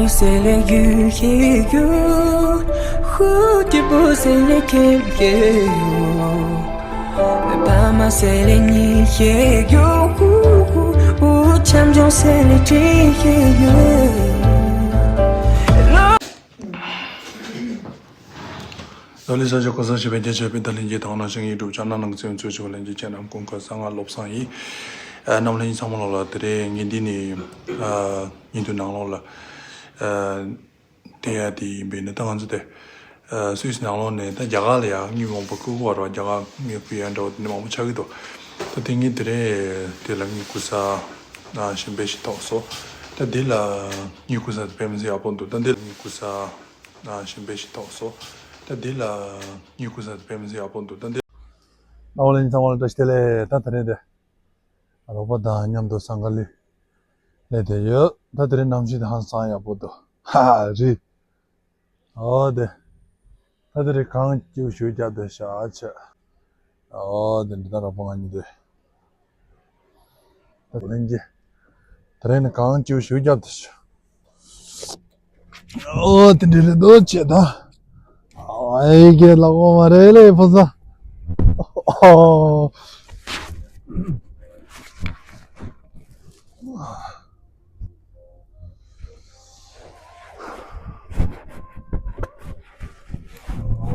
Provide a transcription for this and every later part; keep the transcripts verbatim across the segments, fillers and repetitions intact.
C'est les yeux qui gueulent, route de beau, c'est les quais qui gueulent. Pas ma, c'est les nids qui gueulent, ou champion, c'est les tris qui gueulent. ལོ་ལེགས་ཤར་ཕྱོགས་གོ་ས་ཞིག་པའི་རྒྱ་ཆེ་བའི་ཏཱ་ལན་གྱི་དང་ནང་བཞིན་ཡིན་གྲུབ་ཅག་ན་ནང་བཙན་འཛུལ་ཆོག་ལན་གྱི་ཅན་ནམ་ཀུན་ཁ་ས་ང་བློ་བཟང་ཡིན། ཨ། རྣམ་ལྷན་ཚང་མ་ལོག་ལ་དེ་རེད། ངས་འདི་ནི་ཨ་ཉིན་དུ་ནང་ལོགས་ལ་ཨ་དེ་ཡ་དེ་ཡིན་པས་ནི་ད་ང་ཚོ་དེ་ཨ་སུད་སི་ནང་ལོགས་ནས་ད་རྒྱ་གར་ལ་ཡ་དངུལ་མང་པོ་བསྐུར་གི་བར་བ་རྒྱ་གར་དངུལ་བསྐུར་ཡ་འདྲ་བ་དེ་འདྲ་མང་པོ་ཆགས་ཀྱི་འདུག་ད་དེ་ངས་དེ་རེད་དེ་ལ་དངུལ་བསྐུར་ས་ཨ་གཞན་པ་ཞིག་ཐོགས་སོ། ད་དེ་ལ་དངུལ་བསྐུར་ས་དེ་དཔེ་མི་སྲིད་ཡག་པོ་འདུག་ད་དེ་ལ་དངུལ་བསྐུར་ས་ཨ་གཞན་པ་ཞིག་ཐོགས་སོ། ད་དེ་ལ་དངུལ་བསྐུར་ས་དེ་དཔེ་མི་སྲིད་ཡག་པོ་འདུག་ད་དེ། ཨ་ལེ་ཚང་མ་ལ་བཀྲ་ཤིས་བདེ་ལེགས། ད་དེ་རིང་དེ་རོགས་པ་དང་མཉམ་དུ་སང་ག་ལི་ལས་དེ་ཡོད། ད་དེ་རིང་གནམ་གཤིས་དེ་ཧང་སང་ཡག་པོ་འདུག་ཧ་ཧ་རི། ཨོ་དེ། ད་དེ་རིང་གངས་སྐྱིད་ཞུ་རྒྱབ་དེ་ཤ་ཆེ། ཨོ་དེ་འདི་ད་རོགས་པ་ང་གཉིས་དེ། ད་ལན་གྱི། དེ་རིང་ནི་གངས་སྐྱིད་ཞུ་རྒྱབ་དེ་ཤ། ཨོ་དེ་འདྲ་རེད་འདུག་ཅེས་ད། ཨའི་གེ་ལ་འོ་མ་རེད་ལེ་ཕོ་ས། ཨོ།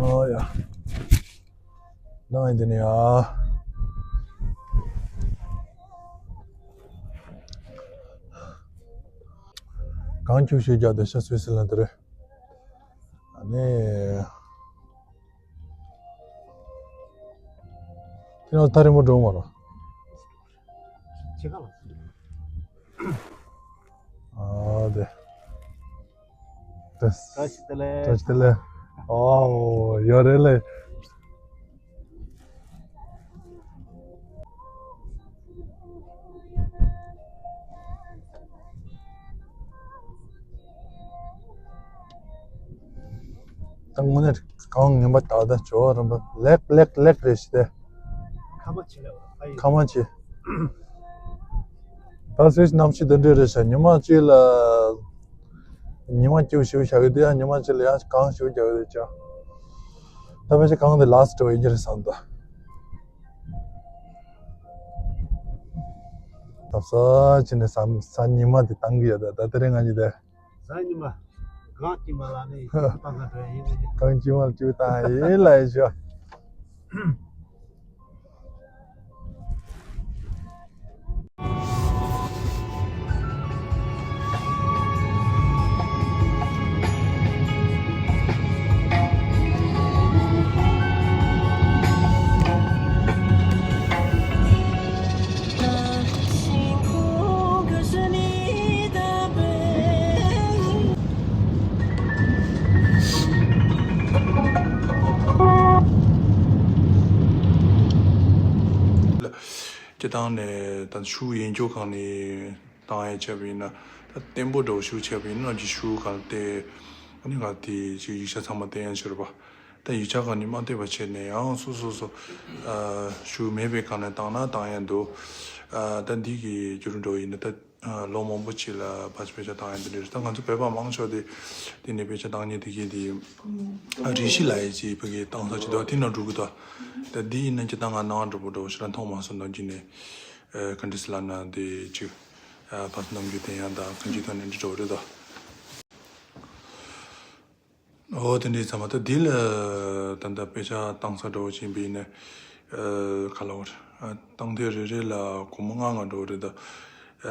ཨོ་ཡ། ནང་ཡིན་དེ་ནི་ཡ། གངས་སྐྱིད་ཞུ་རྒྱབ་དེ་ཤ་སུད་སི་ལན་དེ་རེད། ཨ་ནི། ཁྱེད་རང་ཐག་རིང་པོ་འགྲོ་མ་རོགས། ཕྱེད་ཀ་ལ། ཨ་དེ། དེ། བཀྲ་ཤིས་བདེ་ལེགས། བཀྲ་ཤིས་བདེ་ལེགས། ཨོ་ཡོད་རེད་ལེ། ད་དངོས་གནས་གངས་ངན་པ་དག་ད་ཇོ་བོ་རིན་པོ་ལེགས་ལེགས་ལེགས་རེད་ཤི་དེ། ཁ་མ་ཆེ་ལེ། ཁ་མ་ཆེ། ད་སུད་སི་གནམ་གཤིས་འདི་འདྲ་རེད་ཤག་ཉི་མ་གཅིག་ལ། ཉི་མ་སྐྱིད་ཞིག་བཞག་གི་འདུག་ཡང་ཉི་མ་གཅིག་ལ་ཡང་གངས་ཞིག་རྒྱག་གི་འདུག་ཅག་ད་ཕལ་ཆེར་གངས་འདི་ལགས་སུ་འགྲོ་ཡིན་གྱི་རེད་བསམ་ད། ད་ས་ཕྱིན་ནས་ས་ས་ཉི་མ་འདི་བཏང་གི་ཡོད་ད། ད་དེ་རིང་ང་གཉིས་དེ། ས་ཉི་མ། གངས་སྐྱིད་མ་ལ་ནི་བཏང་ག་འགྲོ་ཡ་ཡིན་ནི། གངས་སྐྱིད་མ་ལ་བཅུག་བཏང་ཡིན་ལ་ཡིན་ཤོ། སྤྱི་བཏང་ནས་ད་ཤུགས་ཡིན་སྐྱོ་གང་ནས་བཏང་ཡ་བྱས་པ་ཡིན་ན། ད་བརྟན་པོ་འདྲ་བོ་ཤུགས་བྱས་པ་ཡིན་ན་ཅི་ཤུགས་གང་དེ་ཨ་ནི་ག་དེ་ཅིག་ཡིག་ཆ་ཚང་མ་བསྟན་ཡ་ཤོར་བ། ད་ཡིག་ཆ་གང་ནས་མ་བསྟན་པ་བྱས་ནས་ཡང་སོ་སོ་སོ་ཨ་ཤུགས་མེད་པའི་གང་ནས་བཏང་ན་བཏང་ཡ་འདུག་ཨ་ད་འདི་གི་རྒྱུ་རུ་འགྲོ་ཡིན་ན་ད། ལོ་མང་པོ་ཅིག་ལ་ཕར་ཕྱིན་དཔེ་ཆ་བཏང་ཡ་འདི་འདྲ་རེད། ད་ང་ཚོ་བོད་པ་མང་ཤོས་དེ་དེ་ནས་དཔེ་ཆ་བཏང་མཁན་དེ་གས་དེ་རིགས་ཤིག་ལ་ཡི་ཅིག་ཕ་གི་བཏང་ས་ཅིག་འདུག་དེ་ན་འགྲོ་གི་འདུག་ད་འདི་ཡིན་ན་ཅི་ད་ང་ནང་འགྲོ་པོ་འགྲོ་ཞེ་དྲག་མཐོང་མ་སོང་ནང་གི་ནས་ག་འདྲ་སི་ལབ་ན་དེ་ཅིག་ཕར་ནམ་རྒྱུན་བསྟན་ཡ་ད་གང་ཅིག་ཐོག་ནས་འདི་འགྲོ་རེད་ད། ཨོ་དེ་འདྲའི་ཚང་མ་ད་འདི་ལ་ད་ལྟ་དཔེ་ཆ་བཏང་ས་འདྲ་བོ་ཅིག་ཡིན་པ་ཡིན་ན་ཨ་ག་ལ་བར་ཨ་བཏང་ཐེངས་རེ་རེ་ལ་སྒོར་མོ་ལྔ་ལྔ་འདྲ་བོ་རེད་ད། ཨ་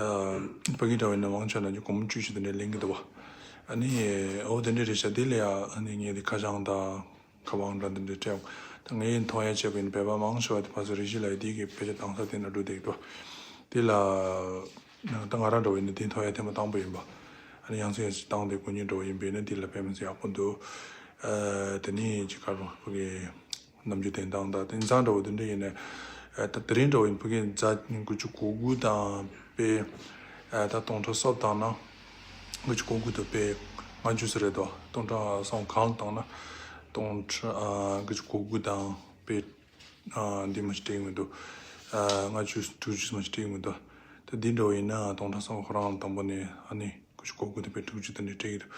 ཕ་གི་འདྲ་བོ་ཡིན་ན་མང་ཆེ་ན་ཀྱི་སྒོར་མོ་བཅུ་ཞིག་དེ་འདྲ་ལེན་གི་འདུག་བ། ཨ་ནི་ཨོ་དེ་འདྲ་རེད་ཤག་དེ་ལ་ཡ་ཨ་ནི་ངས་དེ་ཁ་བྱང་དང་ཁ་པར་འདྲ་དེ་འདྲ་སྤྲད་ཡོང་། ད་ངས་མཐོང་ཡ་བྱས་པ་ཡིན་ན་བོད་པ་མང་ཆེ་བ་དེ་ཕར་ཚུར་རིགས་ཤིག་ལ་ཡ་དེ་གི་དཔེ་ཆ་བཏང་ས་དེ་ན་འགྲོ་བསྡད་ཀྱི་འདུག་བ། དེ་ལ། ད་ང་རང་འདྲ་བོ་ཡིན་ན་དེ་མཐོང་ཡ་ཐེངས་མ་དང་པོ་ཡིན་པ། ཨ་ནི་ཡང་སེ་ཡང་སེ་བཏང་སྟེ་སྐུ་ཉིད་འདྲ་བོ་ཡིན་པས་ན་དེ་ལ་དཔེ་མི་སྲིད་ཡག་པོ་འདུག་ཨ་དེ་ནས་ཅིག་ག་རུ་ཕ་གི་ནམ་རྒྱུན་བསྟན་སྟངས་དང་དེང་སང་འདྲ་བོ་དེ་འདྲ་ཡིན་ན། ཨ་ད་དེ་རིང་འདྲ་བོ་ཡིན་ཕ་གི་གཟའ་དགུ་བཅུ་གོ་དགུ་དང་དཔེ་ཨ་ད་སྟོང་ཕྲག་གསུམ་བཏང་ན་དགུ་བཅུ་གོ་དགུ་དང་དཔེ་ལྔ་བཅུ་ཙམ་རེད་དོ། སྟོང་ཕྲག་གསུམ་གང་ལ་བཏང་ན་སྟོང་ཕྲག་ཨ་དགུ་བཅུ་གོ་དགུ་དང་དཔེ། ཨ་འདི་མ་ཞིག་སྤྲད་ཀྱི་མི་འདུག་ཨ་ལྔ་བཅུ་དྲུག་ཅུ་མ་ཞིག་སྤྲད་ཀྱི་མི་འདུག་ད་འདི་འདྲ་བོ་ཡིན་ན་སྟོང་ཕྲག་གསུམ་ཁོ་རང་དང་པོ་ནས་ཨ་ནི་ ཀུ་ཤུ་ཀོ་ཀུ་དེ་དཔེ་དྲུག་ཅུ་དེ་འདྲའི་སྤྲད་ཀྱི་འདུག་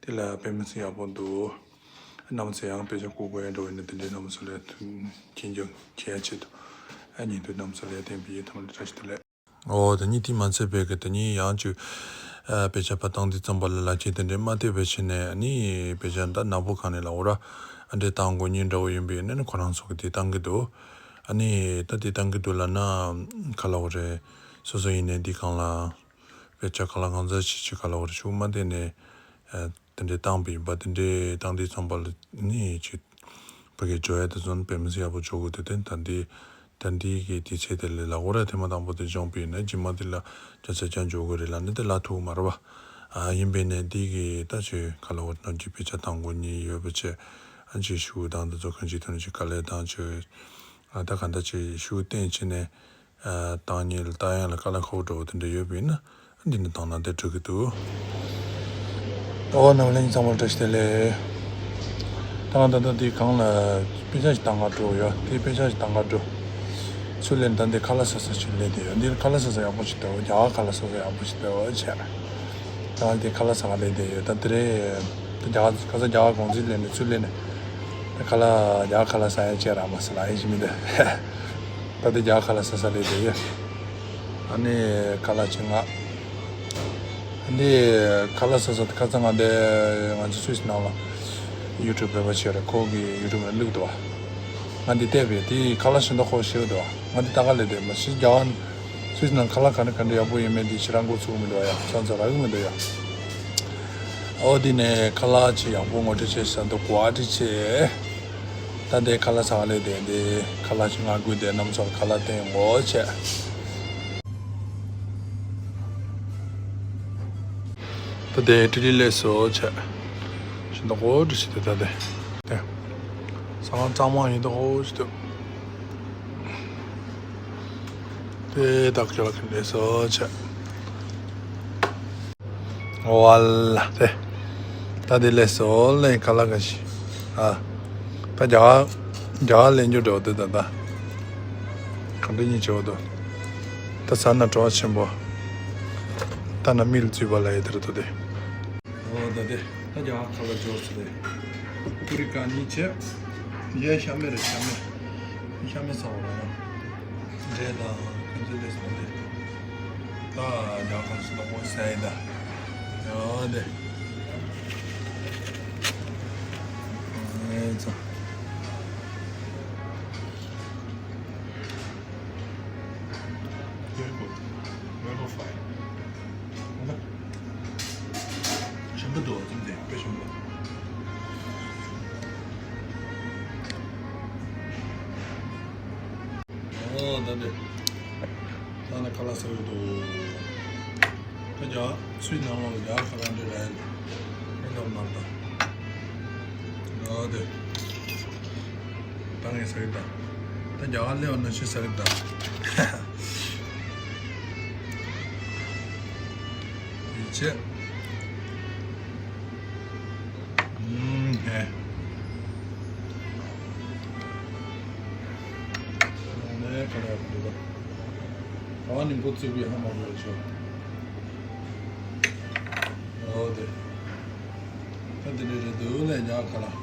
དེ་ལ་དཔེ་མི་སྲིད་ཡག་པོ་འདུག་གནམ་མཚོ་ཡང་དཔེ་ཆ་ཀོ་ཀུ་ཡང་འགྲོ་ཡིན་ན་དེ་འདྲའི་གནམ་མཚོ་ལ་མཁྱེན་རྒྱུ་མཁྱེན་ཡ་ཆེད་དུ་ཨ་ཉིན་དུ་གནམ་མཚོ་ལ་བརྟེན་པའི་ཐོག་ནས་བཀྲ་ཤིས་བདེ་ལེགས། ཨོ་དེ་ཉིད་དེ་མ་ཚད་པའི་གི་དེ་ཉིད་ཡང་ཅིག་ཨ་དཔེ་ཆ་ཕར་བཏང་དུས་ཙམ་པ་ལ་ལག་ཁྱེར་དེ་འདྲའི་མ་བལྟས་པའི་ཕྱིར་ནས་ཨ་ནི་དཔེ་ཆ་འདི་ནག་པོ་གང་ནས་ལ་འོ་ར་ཨ་འདྲས་བཏང་དགོས་ཉེན་འདྲ་བོ་ཡིན་པས་ཨ་ནི་ཁོ་རང་ཚོ་གི་དེ་བཏང་གི་འདུག་ཨ་ནི་ད་དེ་བཏང་གི་འདུག་ལབ་ན་ག་ལ་འོ་རེད། སོ་སོ་ཡིན་ནའི་འདི་གང་ལ་དཔེ་ཆ་ག་ལ་གང་ཚ་ཞིག་ཅིག་ག་ལ་འོ་རེད་ཤུགས་མ་བལྟས་ནས། དེ་འདྲའི་བཏང་པ་ཡིན་པ་དེ་འདྲའི་བཏང་དུས་ཙམ་པ་ལ་ནི་ཅིག་ཕ་གི་འཇོག་ཡ་དེ་ཚོ་ནི་དཔེ་མི་སྲིད་ཡག་པོ་འཇོག་དགོས་དེ་དོན་ད་འདི་ད་འདི་གི་དུས་ཚོད་དེ་ལས་ལ་འོ་ར་ཐེངས་མ་དང་པོ་དེ་སྦྱོང་པ་ཡིན་ན་རྗེས་མ་དེ་ལ་རྒྱ་ཚ་རྒྱ་འཇོག་དགོས་རེད་ལ་ནི་དེ་ལ་ཐུག་མ་རེད་པ། ཨ་ཡིན་པས་ནས་འདི་གི་ད་ཆོས་ག་ལ་འོ་ནམ་རྒྱུན་དཔེ་ཆ་བཏང་དགོས་ཉེན་ཡོད་པ་བྱས་ཨ་ཅིག་ཤུགས་དང་དེ་ཚོ་གང་ཅིག་ཐོན་ཅིག་དཀའ་ལས་དང་ཆོས་ཨ་ད་ག་འདྲ་ཅིག་ཤུགས་བསྟན་བྱས་ནས། བཏང་ཉིད་ལ་ལྟ་ཡང་ལ་དཀའ་ལས་ཁག་པོ་འགྲོ་བ་དེ་འདྲ་ཡོད་པ་ཡིན་ན་འདི་ནི་བཏང་ན་དེ་འགྲིག་གི་འདུག་ཨོ་རྣམ་གླིང་ཚང་མར་བཀྲ་ཤིས་བདེ་ལེགས། ད་ང་ད་ལྟ་འདི་གང་ལ་དཔེ་ཆ་ཞིག་བཏང་ག་འགྲོ་ཡོད་དེ་དཔེ་ཆ་ཞིག་བཏང་ག་འགྲོ། ཚུར་ལེན་ད་འདི་ཁ་ལག་ཟ་ས་ཞིག་སླེབས་བསྡད་ཡོད་འདི་ཁ་ལག་ཟ་ས་ཡག་པོ་ཞིག་འདུག་རྒྱ་གར་ཁ་ལག་ཟ་ས་ཡག་པོ་ཞིག་འདུག་བྱས། ད་ང་འདི་ཁ་ལག་ཟ་ག་སླེབས་བསྡད་ཡོད་ད་དེ་རེད། ད་རྒྱ་གར་ཁ་ས་རྒྱ་གར་གོང་ཚད་སླེབས་ནས་ཚུར་སླེབས་ནས་ད་ཁ་ལག་རྒྱ་གར་ཁ་ལག་ཟ་ཡ་བྱས་ར་མ་ཟ་ལ་ཡ་ཞིག་མི་འདུག་ད་ལྟ་རྒྱ་གར་ཁ་ལག་ཟ་ས་སླེབས་བསྡད་ཡོད། ཨ་ནི་ཁ་ལག་ཅིག་ང་། འདི་ཁ་ལག་ཟ་ས་ཁ་ཚ་ང་འདི་ང་ཚོ་སུད་སི་ནང་ལ་ཡུ་ཊུབ་བོད་པ་ཆེ་རེད་ཁོ་གི་ཡུ་ཊུབ་ལ་བླུགས་འདུག་བ། ང་འདི་བལྟས་པས་དེ་ཁ་ལག་ཤིན་ཏུ་ཁོ་ཤེས་འདུག་བ་ང་འདི་ལྟ་ག་ལས་བསྡད་མ་གཞི་རྒྱ་གར་སུད་སི་ནང་ཁ་ལག་ག་འདྲ་ག་འདྲ་ཡག་པོ་ཡོད་མེད་འདི་ཕྱི་རང་འགོ་ཚུགས་མི་འདུག་ཡ་ཚོ་ཚོ་རག་གི་མི་འདུག་ཡ། ཨོ་འདི་ནས་ཁ་ལག་ཅིག་ཡག་པོ་ངོ་སྤྲོད་བྱས་ས་འདུག་གོ་ཨ་ཏི་ཆེ། ད་ལྟའི་ཁ་ལག་ཟ་ག་སླེབས་བསྡད་འདི་ཁ་ལག་ཅིག་ང་དགོས་བསྡད་རྣམ་ཚོར་ཁ་ལག་བསྟན་ངོ་བྱས། ད་ལྟའི་ཏི་ལི་སླེབས་སོ་བྱས། ཤིན་ཏུ་ཁོ་འདྲ་ཞིག་འདུག་ད་ལྟའི་དེ། ས་ཁང་གཙང་མ་ཡིན་མདོག་ཁོ་ཞིག་འདུག་དེ་ད་ཁ་ལག་སླེབས་སོ་བྱས། ཝ་ལ་དེ། ད་དེ་ལས་སོ་ལེན་ཁ་ལག་ག་ཤི། ཨ། ད་རྒྱ་གར་རྒྱ་གར་ལེན་རྒྱུ་འགྲོ་དེ་ད་ད། ག་འདྲ་ཉིད་བྱེད་དོ། ད་ས་ན་བྲོ་བ་ཆེན་པོ། ད་ན་མིལ་བཙུད་པ་ལ་ཡི་དེར་དོ་དེ། ཨོ་ད་དེ། ད་རྒྱ་གར་ཁ་ལག་འབྱོར་སོ་དེ། ཀུ་རི་ཀ་གཉིས་བྱས། ཡས་ཤ་མེ་རེད་ཤ་མེ། ཤ་མེ་ཚ་བ་རེད་ན། འབྲས་དང་ཁ་འཛིན་ལས་སོང་སྟེ། ད་རྒྱ་གར་སུ་ལ་ངོ་ས་ཡི་ད། ཡོ་དེ། ཨེ་ཙོ། Very good. Very fine. ཞིམ་པོ་འདུག་ཅིག་དེ་དཔེ་ཞིམ་པོ། ཨོ་ད་དེ། ད་ནི་ཁ་ལག་ཟ་གི་འདུག་ད་རྒྱ་སུའི་ནང་ལོགས་ལ་རྒྱ་ཁ་ལག་འདྲ་རེད། ཨེ་ལབ་མ་ད། ཨོ་དེ། ད་ངས་ཟ་གི་ད། ད་རྒྱ་གར་སླེབས་པ་ན་ཤི་ཟ་གི་ད། ཡིད་ཆེས། ཨུམ་ཧེ། ནས་ཁ་ལག་འདུག་ག་ཨ་ནི་འགོ་བཙུགས་པའི་ཧ་མ་གོ་ཆོག་ཨོ་དེ། ད་དེ་འདྲ་རེད་འདུག་ལས་ཉག་ཁ་ལག